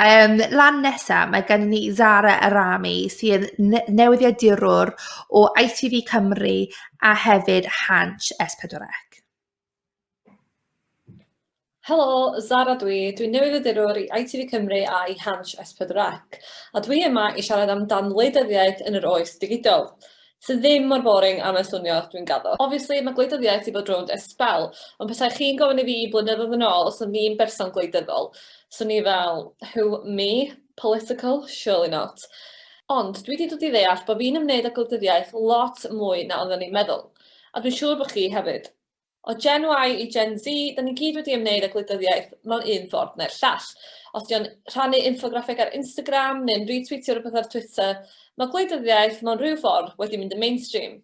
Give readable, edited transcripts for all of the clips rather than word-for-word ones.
Lan nesa, mae gennym ni Zara Arami sy'n newyddiadurwr o ITV Cymru a hefyd Hansh S4C. Helo, Zara dwi. Dwi'n newyddiadurwr i ITV Cymru a i Hansh S4C, a dwi yma i siarad amdan wleidyddiaeth yn yr oes digidol. Sydd ddim mor boring a mae'n swnio, dwi'n gaddo. Obviously, mae gwleidyddiaeth 'di bod rownd ers sbel, ond petai chi'n gofyn i fi blynyddoedd yn ôl os o'n i'n berson gwleidyddol, 'swn i fel, who, me? Political? Surely not. Ond dwi 'di dod i ddeall bod fi'n ymwneud â gwleidyddiaeth lot mwy na oedden ni'n meddwl. A dwi'n siŵr bod chi hefyd. O Gen Y i Gen Z, da ni gyd wedi ymwneud â gwleidyddiaeth mewn un ffordd neu'r llall. Os 'di o'n rhannu infograffeg ar Instagram neu'n retweetio rhywbeth ar Twitter, mae gwleidyddiaeth mewn rhyw ffordd wedi mynd yn mainstream.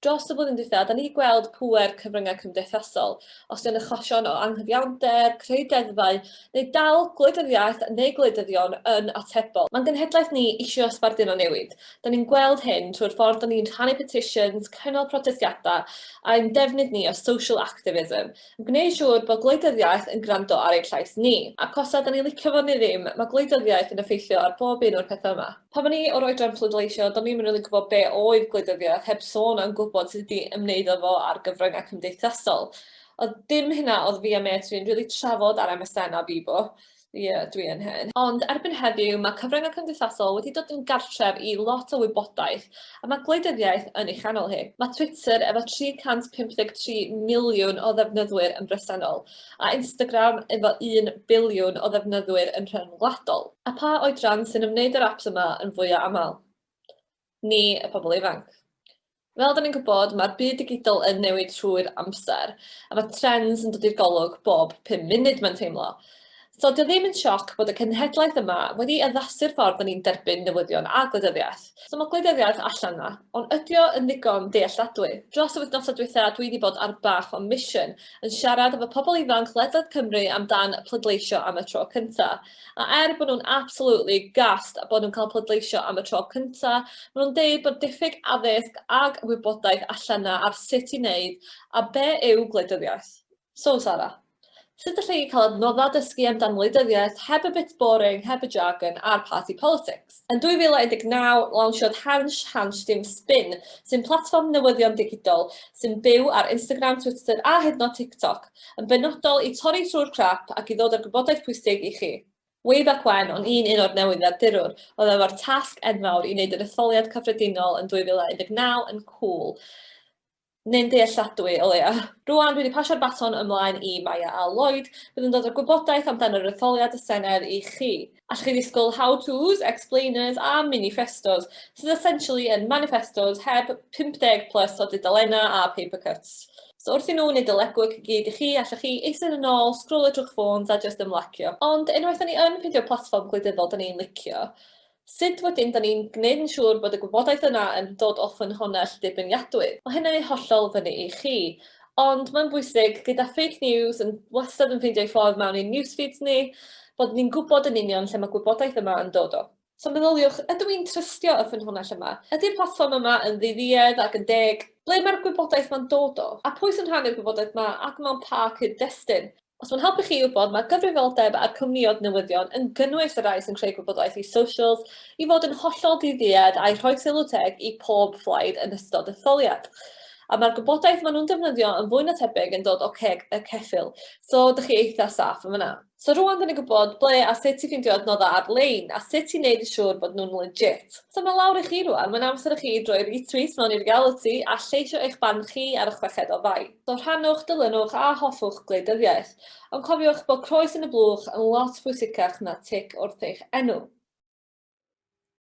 Dros y blwyddyn dwytha, da ni wedi gweld pŵer cyfryngau cymdeithasol, os 'di o'n achosion o anghyfiawnder, creu deddfau, neu dal gwleidyddiaeth neu gwleidyddion yn atebol. Mae'n genhedlaeth ni isio sbarduno newid. Da ni'n gweld hyn trwy'r ffordd da ni'n rhannu petitions, cynnal protestiadau, a'n defnydd ni o social activism, yn gwneud siŵr bod gwleidyddiaeth yn gwrando ar ein llais ni. Ac os da ni'n licio fo neu ddim, mae gwleidyddiaeth yn effeithio ar bob un o'r pethau yma. Pan o'n i o'r oedran pleidleisio, do'n i'm yn rili gwybod be oedd gwleidyddiaeth, heb sôn am gwybod sut i ymwneud â fo ar gyfryngau cymdeithasol. Oedd dim hynna oedd fi a mêt fi'n rili trafod ar MSN a Bebo. Ie, dwi yn hyn. Ond erbyn heddiw, mae cyfryngau cymdeithasol wedi dod yn gartref i lot o wybodaeth, a mae gwleidyddiaeth yn ei chanol hi. Mae Twitter efo 353 miliwn o ddefnyddwyr yn bresennol, a Instagram efo 1 biliwn o ddefnyddwyr yn rhyngwladol. A pa oedran sy'n ymwneud â'r apps yma yn fwya aml? Ni, y pobl ifanc. Fel dan ni'n gwybod, mae'r byd digidol yn newid trwy'r amser, a mae trends yn dod i'r golwg bob 5 munud mae'n teimlo. So 'di o ddim yn sioc bod y cenhedlaeth yma wedi addasu'r ffordd dan ni'n derbyn newyddion a gwleidyddiaeth. So mae gwleidyddiaeth allan 'na, ond ydi o yn ddigon dealladwy? Dros y wythnosau dwytha dwi 'di bod ar bach o mission, yn siarad efo pobl ifanc ledled Cymru amdan pleidleisio am y tro cynta. A er bod nhw'n absolutely gassed a bod nhw'n cael pleidleisio am y tro cynta, maen nhw'n deud bod diffyg addysg ag wybodaeth allan 'na ar sut i wneud a be yw gwleidyddiaeth. So Sara, sut alla i cael adnoddau dysgu amdan wleidyddiaeth heb y bits boring, heb y jargon a'r party politics? Yn 2019, lawnsiodd Hansh Hansh Dim Spin, sy'n platfform newyddion digidol sy'n byw ar Instagram, Twitter a hyd yn oed TikTok, Yn benodol i torri trwy'r crap ac i ddod â'r gwybodaeth pwysig i chi. Way back when, o'n i'n un o'r newyddiadurwr oedd efo'r tasg enfawr i wneud yr etholiad cyffredinol yn 2019 yn cŵl. Neu'n dealladwy o leia. Rŵan dwi wedi pasio'r baton ymlaen i Maya a Lloyd, bydd yn dod â'r gwybodaeth amdan yr etholiad y Senedd i chi. Allwch chi ddisgwyl how-tos, explainers a mini-ffestos, sydd essentially yn maniffestos heb 50 plus o dudalennau a paper cuts. So wrth i nhw wneud y legwork i gyd i chi, allwch chi eistedd yn ôl, sgrolio trwy'ch ffôns a jyst ymlacio. Ond unwaith da ni yn ffeindio platfform gwleidyddol da ni'n licio, sut wedyn da ni'n gwneud yn siŵr bod y gwybodaeth yna yn dod o ffynhonnell dibynadwy? Mae hynny hollol fyny i chi. Ond mae'n bwysig, gyda fake news yn wastad yn ffeindio ei ffordd mewn i'n newsfeeds ni, bod ni'n gwybod yn union lle mae gwybodaeth yma yn dod o. So meddyliwch, ydw i'n trystio y ffynhonnell yma? Ydy'r platfform yma yn ddidduedd ac yn deg? Ble mae'r gwybodaeth ma'n dod o? A pwy sy'n rhannu'r gwybodaeth ma ac mewn pa cyd-destun? Os mae'n helpu chi i wybod, mae gyfrifoldeb a'r cwmnïoedd newyddion yn gynnwys y rhai sy'n creu gwybodaeth i socials i fod yn hollol didduedd a'i rhoi sylw teg i pob phlaid yn ystod etholiad. A mae'r gwybodaeth maen nhw'n defnyddio yn fwy na tebyg yn dod o ceg y ceffyl, so dych chi eitha saff yn fan'na. So rŵan 'dan ni'n gwybod ble a sut i ffeindio adnoddau ar-lein a sut i wneud yn siŵr bod nhw'n legit. So mae lawr i chi rŵan, mae'n amser i chi droi retweet mewn i realiti a lleisio eich barn chi ar y chweched o Fai. So rhannwch, dilynwch a hoffwch gwleidyddiaeth. Ond cofiwch bod croes yn y blwch yn lot pwysicach na tic wrth eich enw.